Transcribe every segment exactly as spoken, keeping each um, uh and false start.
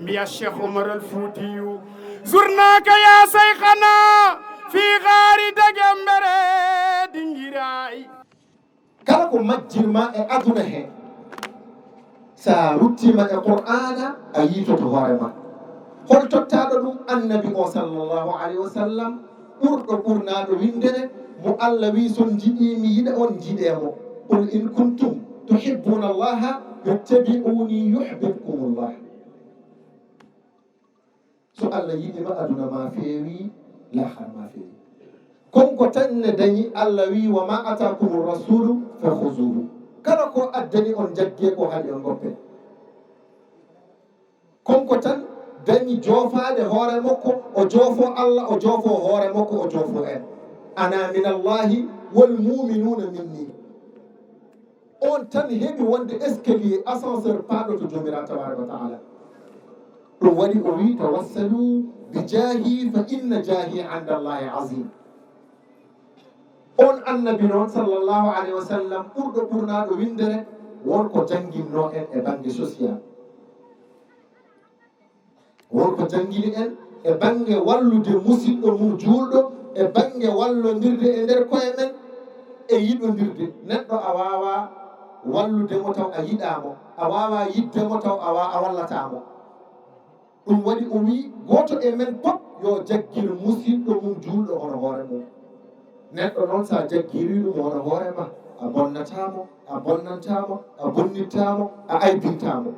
Mbiya Cheikh Omar Al Foutiyou, zurnaaka ya Seykhana fi gaari Dagembere Dingiray. Kala ko majjirma e aduna he, sa ruttima e Qur'aana, a yiitoto hoore ma. Hol tottaaɗo ɗum? Annabi o sallallahu alayhi wa sallam, ɓurɗo ɓurnaaɗo winndere, mo Allah wi, so on njiɗi mi yiɗa on, njiɗe mo. Qul in kuntum tuhibbuna Allaha fattabi'uni yuhbibkumullah. So Allah yiɗi ma, aduna ma feewi, lahara ma feewi. Kon ko tan ne dañi, Allah wi, wa ma atakumu rasulu fa khuzuhu. Kala ko addani on, jagge, ko haɗi on, goppe. Kon ko tan dañi joofaade hoore makko, o joofo Allah, o joofo hoore makko, o joofo en. Ana min Allahi wal mu'minuna minni. On tan heɓi wonde escalier, ascenseur paaɗo to Joomiraaɗo tabaaraka wa ta'ala. Ɗum waɗi o wi, tawassalu bi jaahi fa inna jaahi inda Allahi azim. On annabi noon, sallallahu alayhi wa sallam, ɓurɗo ɓurnaaɗo winndere, won ko jannginno en e bannge social. Won ko janngini en e bannge wallude musiɗɗo mum juulɗo, e bannge wallondirde e nder koye men, e yiɗondirde. Neɗɗo a waawaa wallude mo taw a yiɗaa mo, a waawaa yiɗde mo taw a wa-, a wallataa mo. Ɗum waɗi o wi, gooto e men fof yo jaggir musiɗɗo mum juulɗo hono hoore mum. Neɗɗo noon, so a jaggirii ɗum hono hoore ma, a bonnataa mo, a bonnantaa mo, a bonnittaa mo, a aybintaa mo.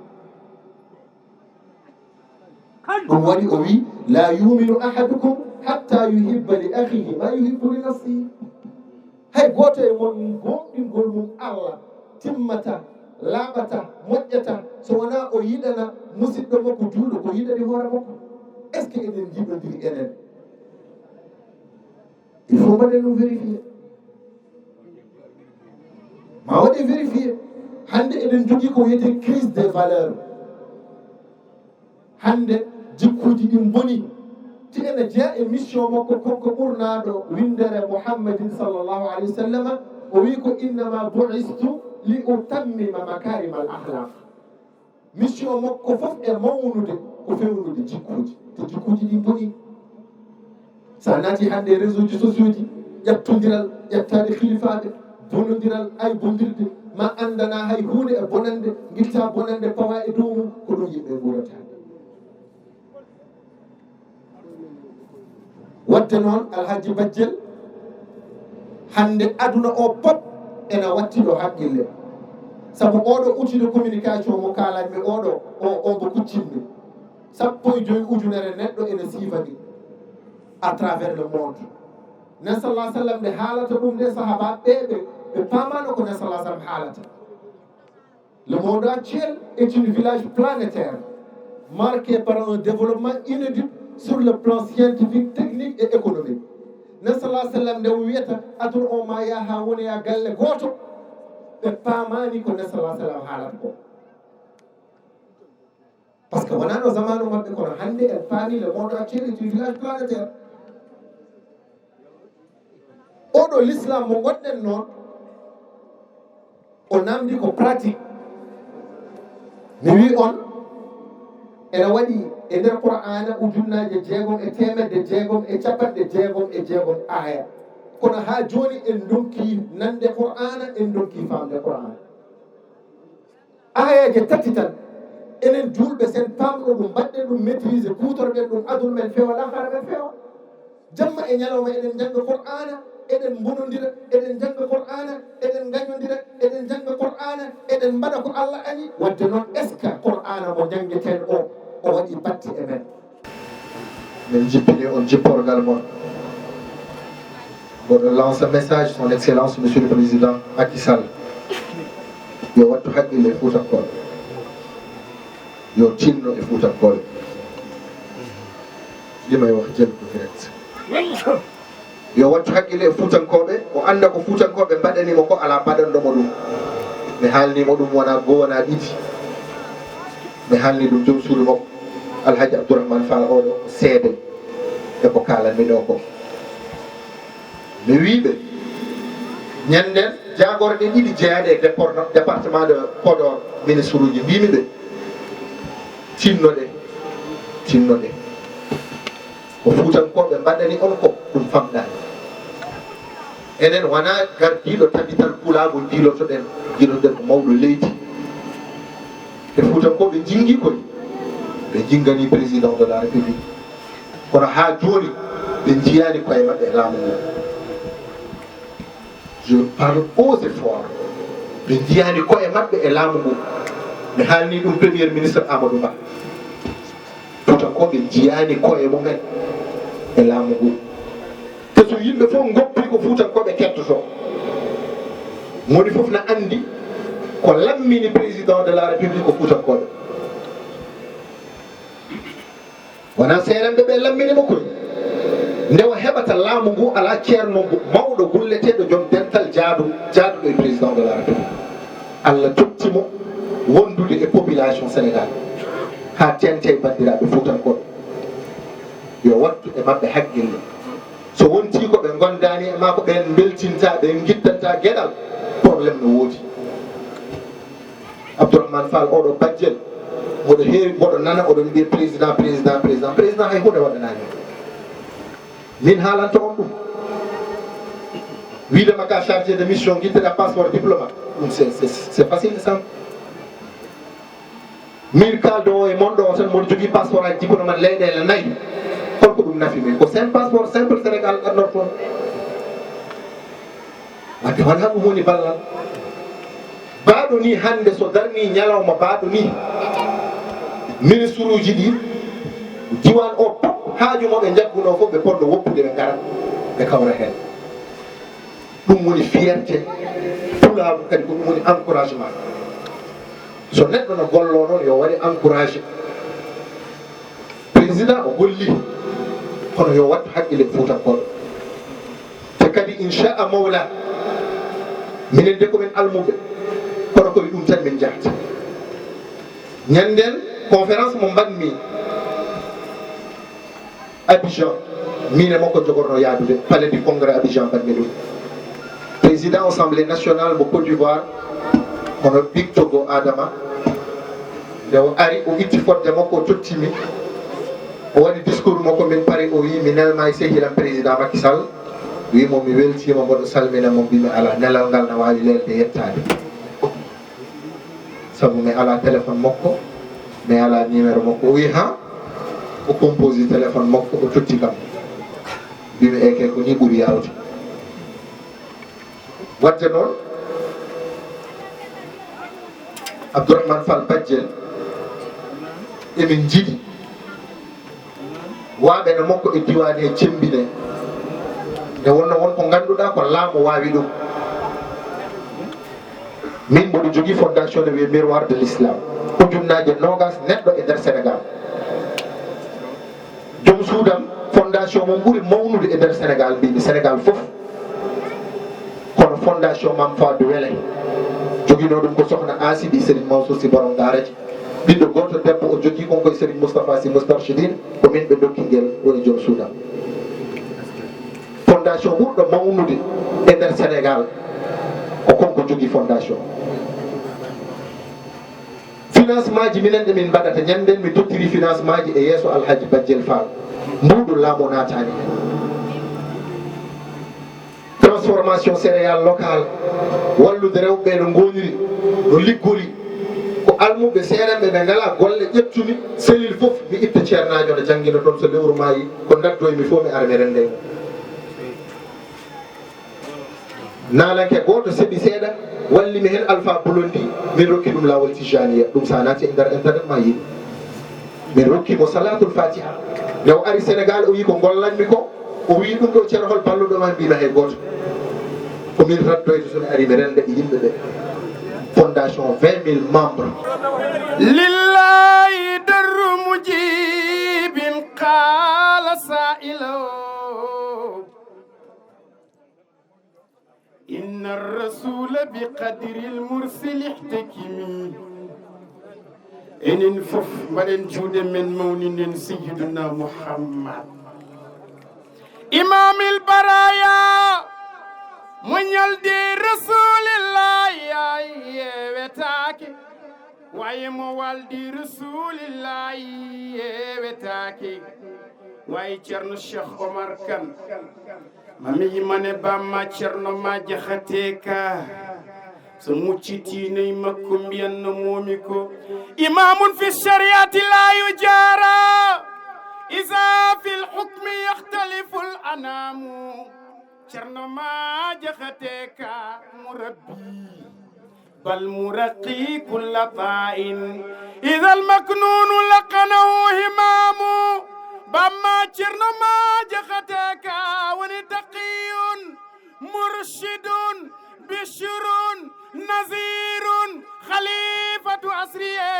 Ɗum waɗi o wi, la yuminu ahadukum hatta yuhibba li akhihi ma yuhibbu li nafsihi. Hay gooto e mon, gomɗingol mum Allah timmata, laaɓata, moƴƴata, so wonaa o yiɗana musiɗɗo makko juulɗo ko yiɗani hoore makko. Est-ce que eɗen njiɗondiri enen? Il faut mbaɗen ɗum vérifier. Ma waɗe vérifier. Hannde eɗen njogii ko wiyetee crise des valeurs. Hannde jikkuuji ɗin mboni. Ti ene jeyaa e mission makko, kanko ɓurnaaɗo winndere Muhammadin sallallahu alayhi wa sallam, o wi ko, innama bu'istu li utammima makarimal akhlaq. Mission makko fof e mawnude ko fewnude jikkuuji. Te jikkuuji ɗi mboni. So a naati hannde e réseau ji sociaux ji, ƴattondiral, ƴattaade khilifaaɓe, bonondiral, aybondirde, ma anndana hay huunde e bonannde, ngitta bonannde pawa e dow mum, ko ɗum yimɓe nguurata. Waɗde noon, Alhaji Bajjel, hannde aduna o pop ena watti ɗo haqqille. Sabu oɗo outil de communication mo kaalanmi oɗo, o, o mbo kuccinmi. Sappo e joy ujunere neɗɗo ene siifa ɗi à travers le monde. Nen sallallahu alayhi wa sallam nde haalata ɗum nde, sahaabaaɓe ɓe, ɓe, ɓe paamaano ko Nen sallallahu alayhi wa sallam haalata. Le monde actuel est un village planétaire marqué par un développement inédit sur le plan scientifique, technique et économique. Nen sallallahu alayhi wa sallam nde o wiyata aduna o ma yaa haa wona yaa galle gooto, ɓe paamaani ko Nen sallallahu alayhi wa sallam haalata ko. Par ce que wonano zamanu maɓɓe, kono hannde en paami le monde actuel est un village planétaire. Oɗo l'islam mo ngonɗen noon, o namdi ko pratique. Mi wi on, ene waɗi e nder Qur'aana ujunnaaje jeegom e teemedde jeegom e capanɗe jeegom e jeegom aaya. Kono haa jooni en ndonki nande Qur'aana, en ndonki faamde Qur'aana. Aayeeje tati tan, enen juulɓe, sen paamɗo ɗum, mbaɗɗen ɗum maîtriser, kuutorɗen ɗum, aduna men feewa, lahara men feewa. Jamma e ñalawma eɗen njannga Qur'aana, eɗen mbonondira, eɗen njannga Qur'aana, eɗen ngañondira, eɗen njannga Qur'aana, eɗen mbaɗa ko Allah añi. Waɗde noon, est-ce que Qur'aana mo njanngeten o, o waɗi batte e men? Min jippini on jipporgal mon. Mboɗo lancer message son excellence monsieur le président Macky Sall, yo wattu haqqille e Fuutankooɓe, yo tinno e Fuutankooɓe. Li may wax jël ko direct. Yo wattu haqqille e Fuutankooɓe, o annda ko Fuutankooɓe mbaɗani mo ko alaa mbaɗanɗo mo ɗum. Mi haalni mo ɗum wonaa goo, wonaa ɗiɗi. Mi haalni ɗum joom suudu makko, Alhaji Abdourahmane Fall, oɗo seede e ko kaalanmi ɗo ko. Mi wii ɓe, ñannden jaagorɗe ɗiɗi jeyaaɗe e dépor-, département de Podor, ministre uji, mbiimi ɓe, tinnoɗe, Tinno nde ko Fuutankooɓe mbaɗani on ko ɗum famɗaani. Enen wonaa gardiiɗo tabital pulaagu njiilotoɗen, njiilotoɗen ko mawɗo leydi. Ɓe Fuutankooɓe njinngi koy, ɓe njinnnganii président de la République. Kono haa jooni ɓe njiyaani koye maɓɓe e laamu ngu. Je parle haut et fort. Ɓe njiyaani koye maɓɓe e laamu ngu. Mi haalni ɗum Premier Ministre Amadou Ba. Fuutankooɓe njiyaani koye mumen e laamu ngu. Te so yimɓe fof ngoppi ko Fuutankooɓe kettoto. Moni fof na anndi ko lammini président de la République ko Fuutankooɓe. Wonaa seeremɓe ɓe lammini mo koy. Nde o heɓata laamu ngu, alaa ceerno ngu mawɗo gulleteeɗo joom dental jaadu, jaaduɗo e président de la République. Allah totti mo wondude e population Sénégal. Haa teeŋti e banndiraaɓe Fuutankooɓe. Yo wattu e maɓɓe hakkille. So wontii ko ɓe ngondaani e maa ko ɓeen mbeltinta, ɓe ngittanta geɗal, problème no woodi. Abdourahmane Fall, oɗo bajjel, mboɗo heewi, mboɗo nana, oɗon mbiya président, président, président, président, hay huunde waɗanaani. Min haalanta on ɗum. Wiide ma ka chargé de mission, ngitteɗa passeport diplomate, ɗum c'est, c'est, c'est facile et simple. Min kaaldo o e mon ɗo tan, mboɗo jogii passeport aji diplomate leyɗeele nayi. Holko ɗum nafi min? Ko simple passeport, simple Sénégal adnorto. Wadde wonaa ɗum woni ballal. Baaɗo ni hannde so darni ñalawma baaɗo ni, ministre uji ɗi, diwan o pop haaju mo ɓe njagguno fof ɓe ponno woppude ɓe ngara ɓe kawra heen. Ɗum woni fierté pulaagu, kadi ko ɗum woni encouragement. So neɗɗo no gollo noon yo waɗe encouragé. Président o golli, kono yo wattu haqqille Fuutankooɓe. Te kadi inchallah mawla, minen de ko min almuɓe, kono koye ɗum tan min njahata. Ñanden conférence mo mbaɗmi Abidjan, min e makko jogorno yaadude Palais du Congrès Abidjan, mbaɗmi ɗum. Président Assemblée nationale mo Côte d'Ivoire, hono Big Togo Adama, nde o ari, o itti fodde makko, o tottimi, o waɗi discours makko, min pari, o wi mi nelma e sehilam président Macky Sall, wi mo mi weltima, mboɗo salmina mo, mbimi ala, nelal ngal na wawi lelde yettade. Sabu mi ala téléphone makko, mi ala numéro makko. O wi ha, o composi téléphone makko, o totti kam. Mbimi eke ko ni ɓuri yawde. Wadde noon, Abdourahmane Fall Bajjel, emin njiɗi waaɓe no makko e diiwaan he cemmbine. Nde wonno won ko ngannduɗaa ko laamu waawi ɗum. Min mboɗo jogii fondation ne wiyee Miroir de l'Islam. Ujunnaaje noogaas neɗɗo e nder Sénégal. Joom suudam, fondation mum ɓuri mawnude e nder Sénégal, mbimi Sénégal fof. Kono fondation Mame Fadou Wele, joginoo ɗum ko sokhna Asi ɓii Serigne Mansour Sy borom daara ji. Ɓiɗɗo gooto debbo o jogii kon koye Serigne Moustapha Sy Moustarchidine, ko min ɓe ndokki ngel, woni joom suudam. Fondation ɓurɗo mawnude e nder Sénégal, ko kon ko jogii fondation. Financement ji minen ɗe min mbaɗata, ñanden mi tottiri financement ji e yeeso Alhaji Bajjel Fall. Mbuuɗu laamu naataani heen. Transformation céréale locale, wallude rewɓe ɓe no ngooniri, no liggori. Ko almuɓe seeɗanɓe ɓe ngalaa golle, ƴettumi cellule fof, mi itta ceernaajo no janngina toon, so lewru maayi, ko ndaddoymi fof mi ara mi rennda e mum. Naalanke gooto seɓi seeɗa, walli mi heen Alpha Blondy, min rokki ɗum laawol Tijaniya. Ɗum so a naati e nder internet ma yiɗ. Min rokki mo Salatul Fatiha. Nde o ari Sénégal, o yi ko ngollanmi ko, o wi ɗum ɗo Ceerno hol balluɗo ma, mbima hay gooto. Ko min raddoyta so mi ari mi rennda e yimɓe ɓe. Fondation vingt mille membres. لله در مجيب قال سائله. إن الرسول بقدر المرسل احتكمي. Enen fof mbaɗen juuɗe men, mawninen Sayyiduna Muhammad, Imamil Baraya, mo ñaldi Rasulillahi ay yeewetaake. Waye mo waldi Rasulillahi yewetaake. Waye Ceerno Cheikh Omar Kane. Mami yimane bamma Ceerno Ma Jaxate Ka. So muccitiinay makko mbiyan no moomi ko. Imamun fi shariati la yujara. Iza fil hukmi yakhtalifu al anamu. Ceerno Ma Jaxate Ka murabbi. Bal muraqi kulla ta'in. Idha al maknunu laqanahu himamu. Bamma Ceerno Ma Jaxate Ka woni taqiyun, murshidun, bishrun, nazirun, khalifatu asriye,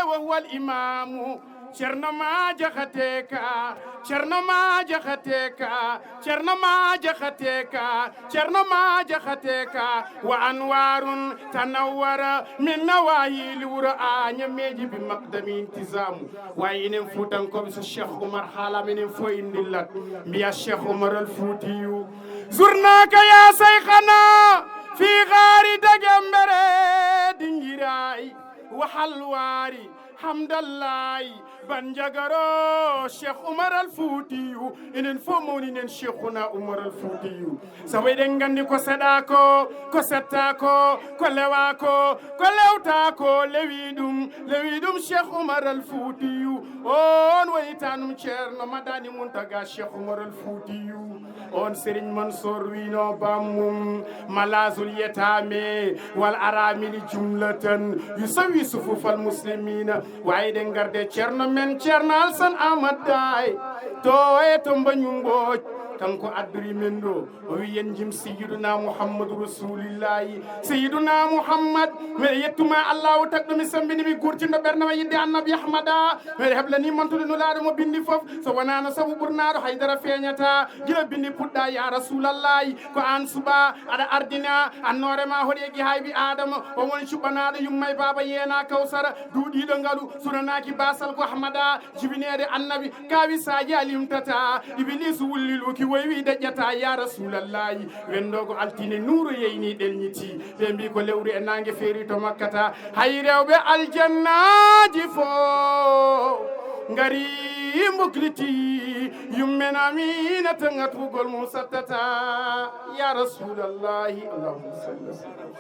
wa huwa al imamu. Ceerno Ma Jaxate Ka, Ceerno Ma Jaxate Ka, Ceerno Ma Jaxate Ka, Ceerno Ma Jaxate Ka, wa anwarun tanawwara min nawahil wuro a ñammeji bi maqdami intizamu. Waye enen Fuutankooɓe, so Cheikh Oumar haalaama, enen fof en ndillat, mbiya Cheikh Oumar Al Foutiyou. Zurnaka ya Shaykhana fi ghari Dagembere Dingiray wa Halwari. Hamdallahi, Banjagaro, Cheikh Oumar Al Foutiyou, enen fof mawninen Cheikhuna Oumar Al Foutiyou. Sabu eɗen nganndi ko seɗaa ko, ko settaa ko, ko lewaa ko, ko lewtaa ko, lewi ɗum, lewi ɗum Cheikh Oumar Al Foutiyou. On woni tanum Ceerno Madani Muntaga Cheikh Oumar Al Foutiyou. On Serigne Mansour wino bammum, malazul yetame wal aramili jumlatan yusawi sufufal muslimina. Waye ɗen garde Ceerno men, Ceerno Alsan Ahmad Daye, to e to Mbañu Mbooj, kanko addori men ɗo. O wi yen jim Sayyiduna Muhammadu Rasulillahi. Sayyiduna Muhammad, mi yettuma Allahu tagɗo mi sambini mi gurtindo ɓernde ma yidde Annabi Ahmada. Miɗo heblani mantude Nulaaɗo mo bindi fof, so wonano sabu ɓurnaaɗo haydara feeñata. Gila bindi puɗɗa ya Rasulallahi, ko an suɓa, aɗa ardina annoore ma hoɗi e gihaybi Adama, o woni cuɓɓanaaɗo yumma e baaba yeena Kawsara, duuɗiiɗo ngalu, sunanaaki basal ko Ahmada, jibineede Annabi, kawi saaji a limtata, Ibiliisu wulli luuki woywi deƴƴata ya Rasulallahi, wendoogo altine nuuru yeyni ɗelñiti, ɓe mbi ko lewru e naange feeri to Makkata, hay rewɓe aljannaaji fof ngari mbokliti, yummen Aminata ngatugol mum sattata, ya Rasulallahi, Allahumma salli wa sallim.